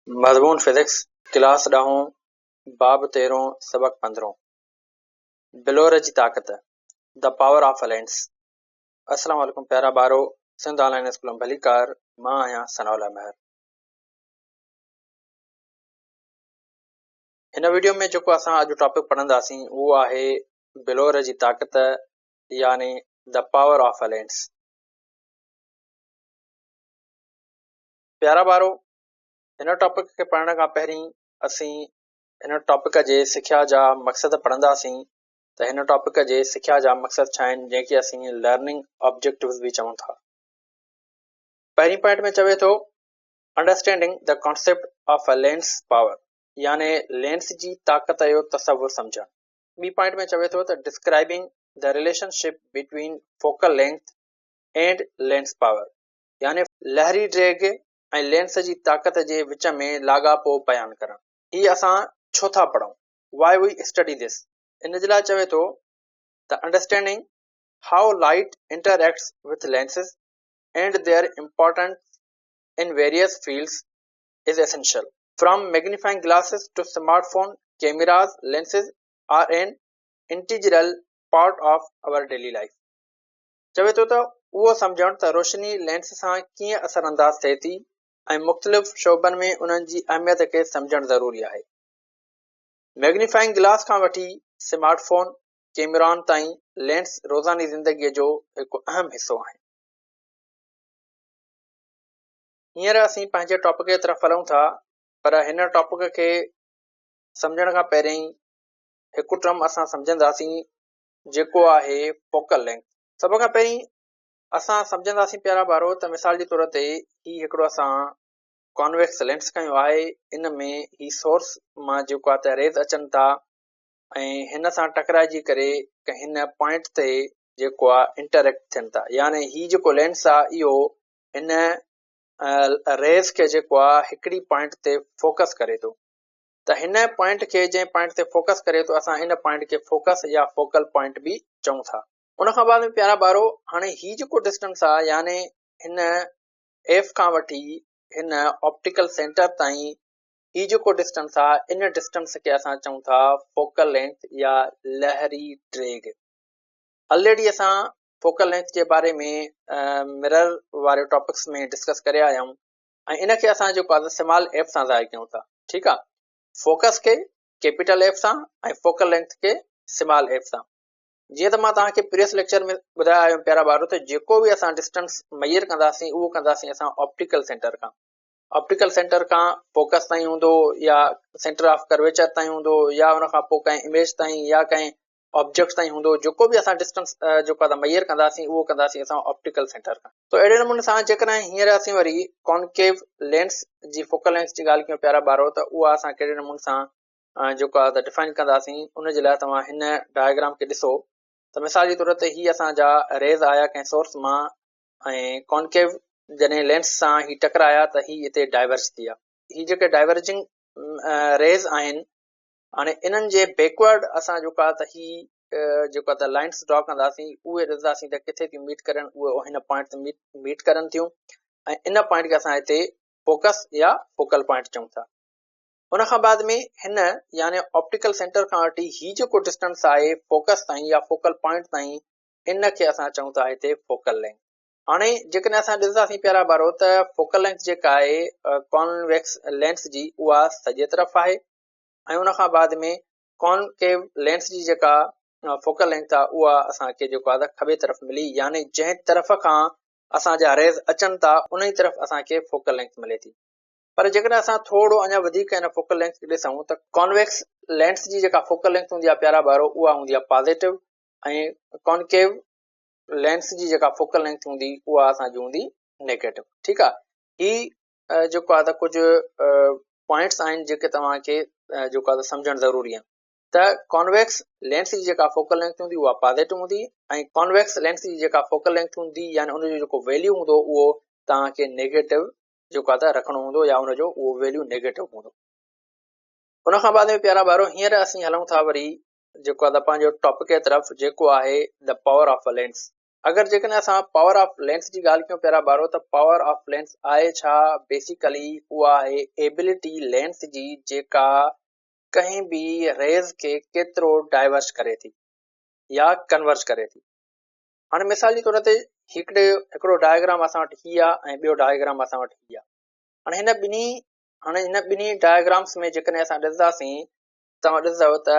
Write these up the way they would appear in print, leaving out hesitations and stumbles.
مضمون physics, class ڏهون، باب تيرهون، سبق پندرهون. بلور جي طاقت، The Power of a Lens. السلام عليڪم پيارا ٻارو، سنڌ آن لائين اسڪول ۾ ڀليڪار، مان آهيان ثناء الله مهر. هن ويڊيو ۾ جيڪو اسان اڄ ٽاپڪ پڙهنداسين اهو آهي بلور جي طاقت يعني The Power of a Lens. پيارا ٻارو، هن ٽاپڪ کي پڙهڻ کان پهرين اسين هن ٽاپڪ جي سکيا جا مقصد پڙهنداسين ته هن ٽاپڪ جي سکيا جا مقصد ڇا آهن جنهن کي اسين لرننگ آبجيڪٽوز به چئون ٿا. پهرين پوائنٽ ۾ چوي ٿو understanding the concept of a lens power يعني لينس جي طاقت جو تصور سمجهڻ. ٻي پوائنٽ ۾ چوي ٿو ته describing the relationship between focal length and lens power يعني لهري ڊيگهه ۽ لينس جي طاقت جي وچ ۾ لاڳاپو بيان ڪرڻ. هي اسان ڇو ٿا پڙهون؟ Why we study this؟ ان جي لاء چوي ٿو ته understanding how light interacts with lenses and their importance in various fields is essential. From magnifying glasses to smartphone cameras, lenses are an integral part of our daily life. چوي ٿو ته اهو سمجهڻ ته روشني لينس سان ڪيئن اثر انداز ٿئي ٿي ۽ مختلف شعبن ۾ انهن جي اهميت کي سمجهڻ ضروري آهي. ميگنيفائنگ گلاس کان وٺي سمارٽ فون ڪيمرائن تائين لينس روزاني زندگيء جو هڪ اهم حصو آهن. هينئر اسين پنهنجي ٽاپڪ جي طرف هلون ٿا پر هن ٽاپڪ کي سمجهڻ کان پهرين هڪ ٽرم اسان سمجهنداسين جيڪو آهي فوڪل لينٿ. سڀ کان پهرين اسان سمجهنداسين پيارا ٻارو ته مثال جي طور تي هي هڪڙو اسان ڪانويڪس لينس کنيو آهي ان ۾ هي سورس مان جيڪو آهي ته ريز اچن ٿا ۽ هن سان ٽڪرائجي ڪري هن پوائنٽ تي جيڪو آهي انٽريڪٽ ٿين ٿا يعني هي جيڪو لينس آهي اهو هن ريز کي جيڪو آهي هڪڙي پوائنٽ تي فوڪس ڪري ٿو ته هن پوائنٽ کي جنهن پوائنٽ تي فوڪس ڪري ٿو اسان ان پوائنٽ کي فوڪس يا فوڪل پوائنٽ به چئون ٿا. ان کان بعد ۾ پيارا ٻارو هاڻي هي جيڪو ڊسٽنس آ يعني هن ايف کان وٺي هن آپٽيڪل سينٽر تائين هي جيڪو ڊسٽنس آ ان ڊسٽنس کي اسان چئون ٿا فوڪل لينٿ يا لهري ڊيگهه. الريڊي اسان فوڪل لينٿ جي باري ۾ مرر واري ٽاپڪس ۾ ڊسڪس ڪري آيا آهيون. ۽ ان کي اسان جيڪو آهي سمال ايف سان ظاهر ڪيون ٿا ٺيڪ آهي فوڪس کي ڪيپيٽل ايف سان ۽ فوڪل لينٿ کي سمال ايف سان جيئن ته مان توهان کي پريوس ليڪچر ۾ ٻڌايو آهيو پيارا ٻارو ته جيڪو به اسان ڊسٽنس ميئر ڪنداسين اهو ڪنداسين اسان آپٽيڪل سينٽر کان آپٽيڪل سينٽر کان فوڪس تائين هوندو يا سينٽر آف ڪرويچر تائين هوندو يا ان کان پوء ڪنهن اميج تائين يا ڪنهن آبجيڪٽ تائين هوندو جيڪو به اسان ڊسٽنس جيڪو آهي ميئر ڪنداسين اهو ڪنداسين اسان آپٽيڪل سينٽر کان تو اهڙي نموني سان جيڪڏهن هينئر اسين وري ڪونڪيو لينس جي فوڪل لينس جي ڳالهه ڪيون پيارا ٻارو ته اها اسان ڪهڙي نموني سان جيڪو آهي ته ڊفائن ڪنداسين ان جي لاء توهان هن ڊائگرام کي ڏسو ته مثال جي طور تي هي اسان جا ريز آيا ڪنهن سورس مان ۽ ڪونڪيو جڏهن لينس سان هي ٽڪرايا ته هي هتي ڊائيورج ٿي ويا هي جيڪي ڊائيورجنگ ريز آهن هاڻي انهن جي بيڪورڊ اسان جيڪو آهي ته هي جيڪو آهي ته لائنس ڊرا ڪنداسين اهي ڏسنداسين ته ڪٿي ٿيون ميٽ ڪرن اهي هن پوائنٽ تي ميٽ ڪرن ٿيون ۽ ان پوائنٽ کي اسان هتي فوڪس يا فوڪل پوائنٽ چئون ٿا ان کان بعد ۾ هن يعني آپٽيڪل سينٽر کان وٺي هي جيڪو ڊسٽنس آهي فوڪس تائين يا فوڪل پوائنٽ تائين ان کي اسان چئون ٿا هتي فوڪل لينٿ هاڻي جيڪڏهن اسان ڏسنداسين پيارا ٻارو ته فوڪل لينٿ جيڪا آهي ڪانويڪس لينس جي اها سڄي طرف آهي ۽ ان کان بعد ۾ ڪونڪيو لينس جي جيڪا فوڪل لينٿ آهي اها اسان کي جيڪو آهي کٻي طرف ملي يعني جنهن طرف کان اسان جا ريز اچن ٿا ان ئي طرف اسان کي فوڪل لينٿ ملي ٿي پر جيڪڏهن اسان ٿورو اڃا وڌيڪ ان فوڪل لينٿ کي ڏسون ته ڪانويڪس لينس جي جيڪا فوڪل لينٿ هوندي آهي پيارا ٻارو اها هوندي آهي پازيٽو ۽ ڪونڪيو لينس جي جيڪا فوڪل لينٿ هوندي اها اسان جي هوندي نيگيٽو ٺيڪ آهي هي جيڪو آهي ته ڪجهه پوائنٽس آهن جيڪي توهان کي جيڪو آهي ته سمجهڻ ضروري آهن ته ڪانويڪس لينس جي جيڪا فوڪل لينٿ هوندي اها پازيٽو هوندي ۽ ڪانويڪس لينس جي جيڪا فوڪل لينٿ هوندي يعني ان جو جيڪو ويليو هوندو اهو توهان کي نيگيٽو جيڪو آهي ته رکڻو هوندو يا ان جو اهو ويليو نيگيٽو هوندو ان کان بعد ۾ پيارا ٻارو هينئر اسين هلون ٿا وري جيڪو آهي ته پنهنجو ٽاپڪ جي طرف جيڪو آهي the power of a lens. اگر جيڪڏهن اسان پاور آف لينس جي ڳالهه ڪيون پيارا ٻارو ته پاور آف لينس آهي ڇا؟ بيسيڪلي اها آهي ايبلٽي لينس جي جيڪا ڪنهن به ريز کي ڪيترو ڊائيورج ڪري ٿي يا ڪنورج ڪري ٿي. هاڻي مثال جي طور تي هڪڙي هڪڙو ڊائگرام اسان وٽ هي آهي ۽ ٻيو ڊائگرام اسان وٽ هي آهي. هاڻي هن ٻنهي هاڻي هن ٻنهي ڊائگرامس ۾ جيڪڏهن اسان ڏسنداسين توهان ڏسندؤ ته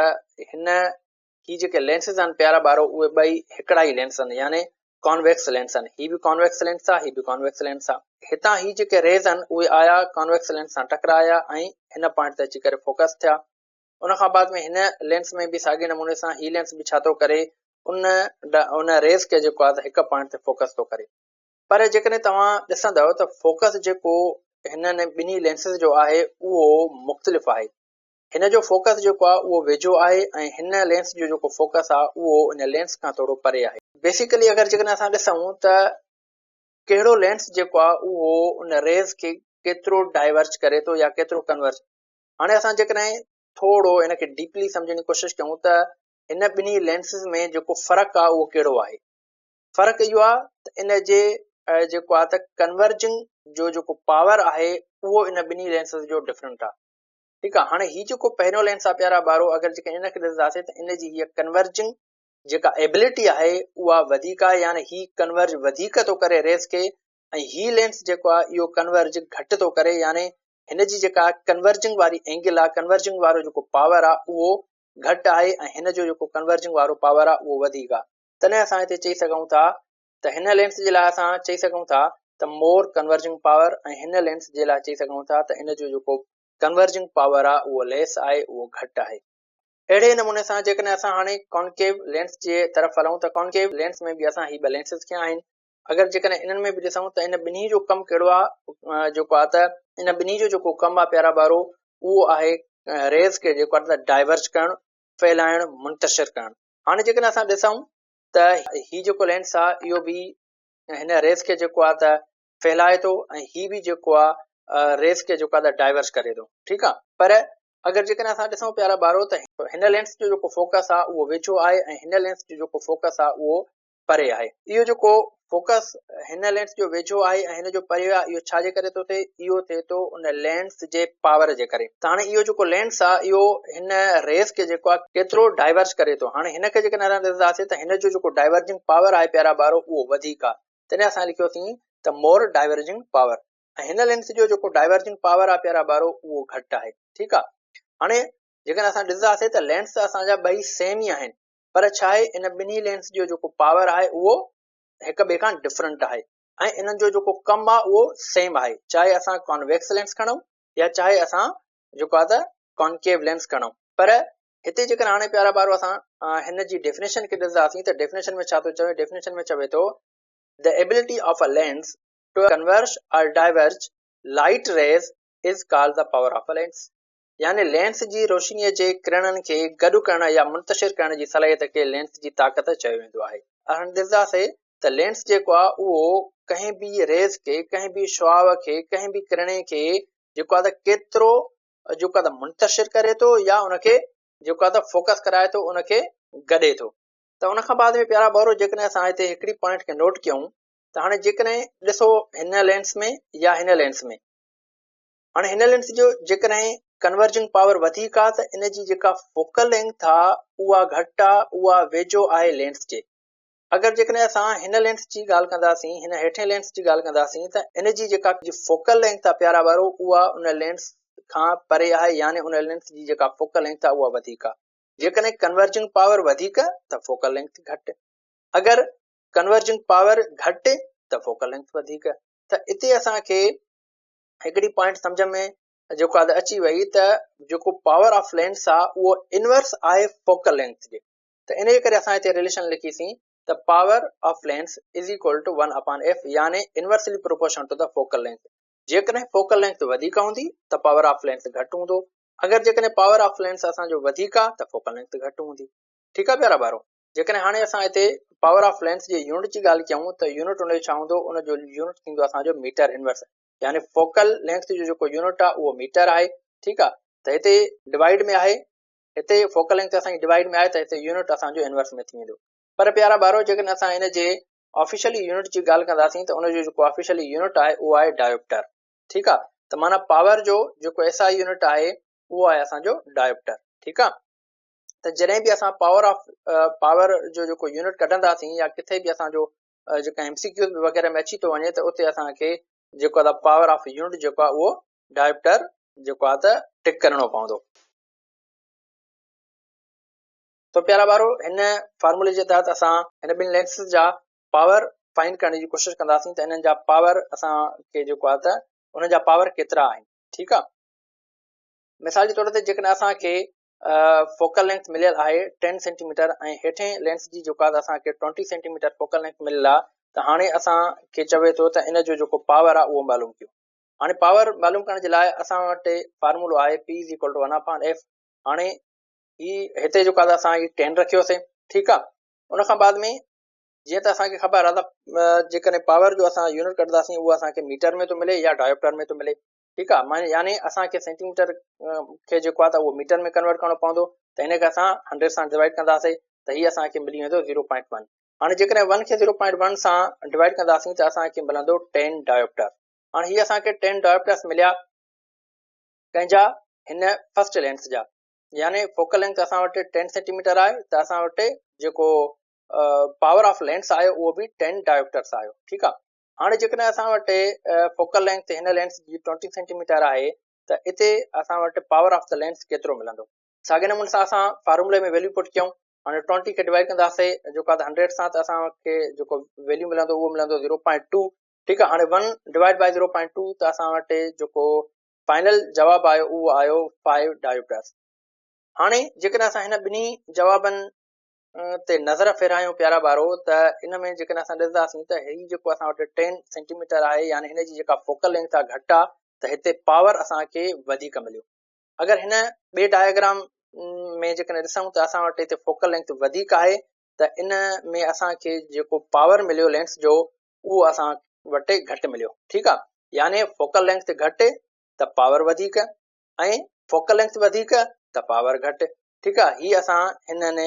هن هي جيڪي لينسز آهن پيارا ٻارو اهي ٻئي هڪڙا ئي لينس آهن يعني ڪانويڪس لينس آهن. هي به ڪانويڪس لينس آهي، هي به ڪانويڪس لينس آهي. هتان هي جيڪي ريز آهن اهي آيا ڪانويڪس لينس سان ٽڪرايا ۽ هن پوائنٽ تي اچي ڪري فوڪس ٿيا. ان کان بعد ۾ هن لينس ۾ به ساڳي نموني سان هي لينس به ڇا ٿو ڪري ان ان ريز کي جيڪو آهي هڪ پوائنٽ تي فوڪس ٿو ڪري. پر جيڪڏهن توهان ڏسندؤ ته فوڪس جيڪو هنن ٻنهي لينسز جو آهي اهو مختلف آهي. هن جو فوڪس جيڪو آهي اهو ويجهو آهي ۽ هن لينس جو جيڪو فوڪس آهي اهو ان لينس کان ٿورو پري آهي. بيسيڪلي اگر جيڪڏهن اسان ڏسون ته ڪهڙو لينس جيڪو آهي اهو ان ريز کي ڪيترو ڊائيورج ڪري ٿو يا ڪيترو ڪنورج. هاڻي اسان جيڪڏهن ٿورو ان کي ڊيپلي سمجهڻ جي ڪوشش ڪيون ته هن ٻنهي لينسز ۾ جيڪو فرق آهي اهو ڪهڙو آهي. فرق اهو آهي ته ان جي جيڪو آهي ته ڪنورجنگ جو جيڪو پاور آهي اهو ان ٻنهي لينسز جو ڊفرنٽ آهي. ٺيڪ آ هاڻي هي جيڪو پهريون لينس آ پيارا ٻارو اگر جيڪڏهن ان کي ڏسنداسين ته ان جي هيء ڪنورجنگ جيڪا ايبلٽي آهي اها وڌيڪ آهي يعني هي ڪنورج وڌيڪ ٿو ڪري ريز کي ۽ هي لينس جيڪو آهي اهو ڪنورج گهٽ ٿو ڪري يعني هن جي جيڪا ڪنورجنگ واري اينگل آ ڪنورجنگ وارو جيڪو پاور آ اهو گهٽ آهي ۽ هن جو جيڪو ڪنورجنگ وارو پاور آ اهو وڌيڪ آ تڏهن اسان هتي چئي سگهون ٿا ته هن لينس جي لاء اسان چئي سگهون ٿا ته مور ڪنورجنگ پاور ۽ هن لينس جي لاء چئي سگهون ٿا ته ان جو جيڪو ڪنورجنگ پاور آهي اهو ليس آهي اهو گهٽ آهي. اهڙي نموني سان جيڪڏهن اسان هاڻي ڪانڪيو لينس جي طرف هلون ته ڪانڪيو لينس ۾ به اسان هي ٻه لينسز کنيا آهن اگر جيڪڏهن انهن ۾ به ڏسون ته ان ٻنهي جو ڪم ڪهڙو آهي جيڪو آهي ته ان ٻنهي جو جيڪو ڪم آهي پيارا ٻارو اهو آهي ريز کي جيڪو آهي ته ڊائيورج ڪرڻ ڦهلائڻ منتشر ڪرڻ هاڻي جيڪڏهن اسان ڏسون ته هي جيڪو لينس آ اهو به هن ريز کي جيڪو آ ته ڦهلائي ٿو ۽ هي به جيڪو آ ريز کي جيڪو آ ته ڊائيورج ڪري ٿو ٺيڪ آ پر اگر جيڪڏهن اسان ڏسون پيارا ٻارو ته هن لينس جو جيڪو فوڪس آ اهو ويجهو آهي ۽ هن لينس جو جيڪو فوڪس آ اهو پري آهي. اهو جيڪو فوڪس هن لينس جو ويجهو آهي ۽ هن جو پري آهي اهو ڇا جي ڪري ٿو ٿئي؟ اهو ٿئي ٿو ان لينس جي پاور جي ڪري. ته هاڻي اهو جيڪو لينس آهي اهو هن ريز کي جيڪو آهي ڪيترو ڊائيورج ڪري ٿو. هاڻي هن کي جيڪڏهن اسان ڏسنداسين ته هن جو جيڪو ڊائيورجنگ پاور آهي پيارا ٻارو اهو وڌيڪ آهي. تڏهن اسان لکيوسين ته مور ڊائيورجنگ پاور ۽ هن لينس جو جيڪو ڊائيورجنگ پاور آهي پيارا ٻارو اهو گهٽ آهي. ٺيڪ آهي. هاڻي جيڪڏهن اسان ڏسنداسين ته لينس ته اسان جا ٻئي سيم ئي آهن پر ڇا آهي ان ٻنهي لينس جو جيڪو پاور آهي اهو هڪ ٻئي کان ڊفرنٽ آهي ۽ انهن جو جيڪو ڪم آهي اهو سيم آهي چاهي اسان ڪانويڪس لينس کڻون يا چاهي اسان جيڪو آهي ته ڪانڪيو لينس کڻون پر هتي جيڪڏهن هاڻي پيارا ٻارو اسان هن جي ڊيفينيشن کي ڏسنداسين ته ڊيفينيشن ۾ ڇا ٿو چوي ڊيفينيشن ۾ چوي ٿو the ability of a lens to converge or diverge light rays is called the power of a lens يعني لينس جي روشنيء جي ڪرڻن کي گڏ ڪرڻ يا منتشر ڪرڻ جي صلاحيت کي لينس جي طاقت چيو ويندو آهي. هاڻي ڏسنداسين ته لينس جيڪو آهي اهو ڪنهن به ريز کي، ڪنهن به شعاع کي، ڪنهن به ڪرڻي کي جيڪو آهي ته ڪيترو جيڪو آهي ته منتشر ڪري ٿو يا ان کي جيڪو آهي ته فوڪس ڪرائي ٿو ان کي گڏي ٿو. ته ان کان بعد ۾ پيارا ٻارو جيڪڏهن اسان هتي هڪڙي پوائنٽ کي نوٽ ڪيون ته هاڻي جيڪڏهن ڏسو هن لينس ۾ يا هن لينس ۾ هاڻي هن لينس جو جيڪڏهن ڪنورجنگ پاور وڌيڪ آ ته ان جي جيڪا فوڪل لينٿ آ اها گهٽ آ اها ويجهو آهي لينس جي. اگر جيڪڏهن اسان هن لينس جي ڳالهه ڪنداسين هن هيٺين لينس جي ڳالهه ڪنداسين ته ان جي جيڪا فوڪل لينٿ آ پيارا ٻارو اها ان لينس کان پري آهي يعني ان لينس جي جيڪا فوڪل لينٿ آ اها وڌيڪ آ. جيڪڏهن ڪنورجنگ پاور وڌيڪ ته فوڪل لينٿ گهٽ اگر ڪنورجنگ پاور گهٽ ته فوڪل لينٿ وڌيڪ ته اتي اسان کي هڪڙي پوائنٽ سمجھ ۾ جيڪو آهي اچي وئي ته جيڪو پاور آف لينس آهي اهو انورس آهي فوڪل لينٿ جي ته ان جي ڪري اسان هتي رليشن لکيسين ته power of lens is equal to 1 upon F يعني inversely proportional to the focal length جيڪڏهن فوڪل لينٿ وڌيڪ هوندي ته پاور آف لينس گهٽ هوندو اگر جيڪڏهن پاور آف لينس اسان جو وڌيڪ آهي ته فوڪل لينٿ گهٽ هوندي ٺيڪ آهي پيارا ٻارو جيڪڏهن هاڻي اسان هتي پاور آف لينس جي يونٽ جي ڳالهه ڪيون ته يونٽ ان جو ڇا هوندو ان جو يونٽ ٿيندو اسان جو ميٽر انورس يعني فوڪل لينٿ جو جيڪو يونٽ آهي اهو ميٽر آهي ٺيڪ آهي ته هتي ڊوائيڊ ۾ آهي هتي فوڪل لينٿ اسان جي ڊوائيڊ ۾ آهي ته هتي يونٽ اسان جو انورس ۾ ٿي ويندو پر پيارا ٻارو جيڪڏهن اسان ان جي آفيشلي يونٽ جي ڳالهه ڪنداسين ته ان جو جيڪو آفيشلي يونٽ آهي اهو آهي ڊائوپٽر. ٺيڪ آ ته معنيٰ پاور جو جيڪو ايس I unit آهي اهو آهي اسان جو ڊائوپٽر. ٺيڪ آ ته جڏهن به اسان پاور آف پاور جو جيڪو يونٽ ڪڍنداسين يا ڪٿي به اسان جو جيڪا ايم سي ڪيوز وغيره ۾ اچي ٿو وڃي ته اتي اسان کي جيڪو آ پاور آف يونٽ جيڪو آ اهو ڊائوپٽر جيڪو آ ته ٽڪ ڪرڻو پوندو. تو پيارا ٻارو هن فارمولي جي تحت اسان هن ٻن لينسز جا پاور فائنڊ ڪرڻ جي ڪوشش ڪنداسين ته انهن جا پاور اسان کي جيڪو آهي ته انهن جا پاور ڪيترا آهن. ٺيڪ آهي، مثال جي طور تي جيڪڏهن اسان کي فوڪل لينٿ مليل آهي 10 سينٽي ميٽر ۽ هيٺين لينس جي جيڪو آهي اسان کي 20 سينٽي ميٽر فوڪل لينٿ مليل آهي ته هاڻي اسان کي چوي ٿو ته ان جو جيڪو پاور آهي اهو معلوم ڪيو. هاڻي پاور معلوم ڪرڻ جي لاء اسان وٽ فارمولو آهي P is equal to 1 upon F. هاڻي هي هتي جيڪو آهي اسان هي 10 رکيوسين. ٺيڪ آهي، ان کان بعد ۾ جيئن ته اسان کي خبر آهي ته جيڪڏهن پاور جو اسان يونٽ ڪڍنداسين اهو اسان کي ميٽر ۾ ٿو ملي يا ڊائوپٽر ۾ ٿو ملي. ٺيڪ آهي، معني يعني اسان کي سينٽي ميٽر کي جيڪو آهي ته اهو ميٽر ۾ ڪنورٽ ڪرڻو پوندو ته ان کي اسان 100 سان ڊوائيڊ ڪنداسين ته هي اسان کي ملي ويندو 0.1. هاڻي جيڪڏهن 1 کي 0.1 سان ڊوائيڊ ڪنداسين ته اسان کي ملندو 10 ڊائوپٽر. هاڻي هي اسان کي 10 ڊائوپٽرس مليا ڪنهن جا؟ هن فرسٽ لينس جا، يعني فوڪل لينٿ اسان وٽ 10 سينٽي ميٽر آهي ته اسان وٽ جيڪو پاور آف لينس آيو اهو به 10 ڊائوپٽرس آيو. ٺيڪ آهي، هاڻي جيڪڏهن اسان وٽ فوڪل لينٿ هن لينس جي 20 سينٽي ميٽر آهي ته اتي اسان وٽ پاور آف the lens ڪيترو ملندو؟ ساڳي نموني سان اسان فارمولي ۾ ويليو پٽ ڪيون. هاڻي 20 کي ڊوائيڊ ڪنداسي جيڪو آهي 100 سان ته اسان کي جيڪو ويليو ملندو اهو ملندو 0.2. ٺيڪ آهي، هاڻي 1 ڊوائيڊ بائي 0.2 ته اسان وٽ جيڪو فائنل جواب آيو اهو آيو 5 ڊائوپٽرس. هاڻي جيڪڏهن اسان هن ٻنهي جوابن تي نظر ڦيرايون پيارا ٻارو ته ان ۾ جيڪڏهن اسان ڏسنداسين ته هي جيڪو اسان وٽ 10 سينٽي ميٽر آهي يعني هن جي جيڪا فوڪل لينٿ آهي گهٽ آهي ته هتي پاور اسان کي وڌيڪ مليو. اگر هن ٻئي ڊائگرام ۾ جيڪڏهن ڏسون ته اسان وٽ هتي فوڪل لينٿ وڌيڪ آهي ته ان ۾ اسان کي جيڪو پاور مليو لينس جو اهو اسان وٽ گهٽ مليو. ٺيڪ آ، يعني فوڪل لينٿ گهٽ ته پاور وڌيڪ ۽ فوڪل لينٿ وڌيڪ ته پاور گهٽ. ٺيڪ آ، هي اسان هنن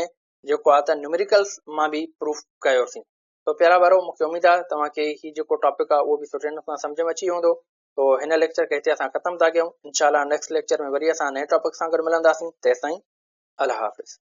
جيڪو آ ته نيوميريڪلز مان به پروف ڪيوسين. تو پيارا ٻارو مونکي اميد آ توهان کي هي جيڪو ٽاپڪ آ اهو به سٺي نموني سان سمجهه ۾ اچي ويو هوندو. تو هن ليڪچر کي هتي اسان ختم ٿا ڪيون. انشاء الله نيڪسٽ ليڪچر ۾ وري اسان نئين ٽاپڪ سان گڏ ملنداسين. تيستائين الله حافظ.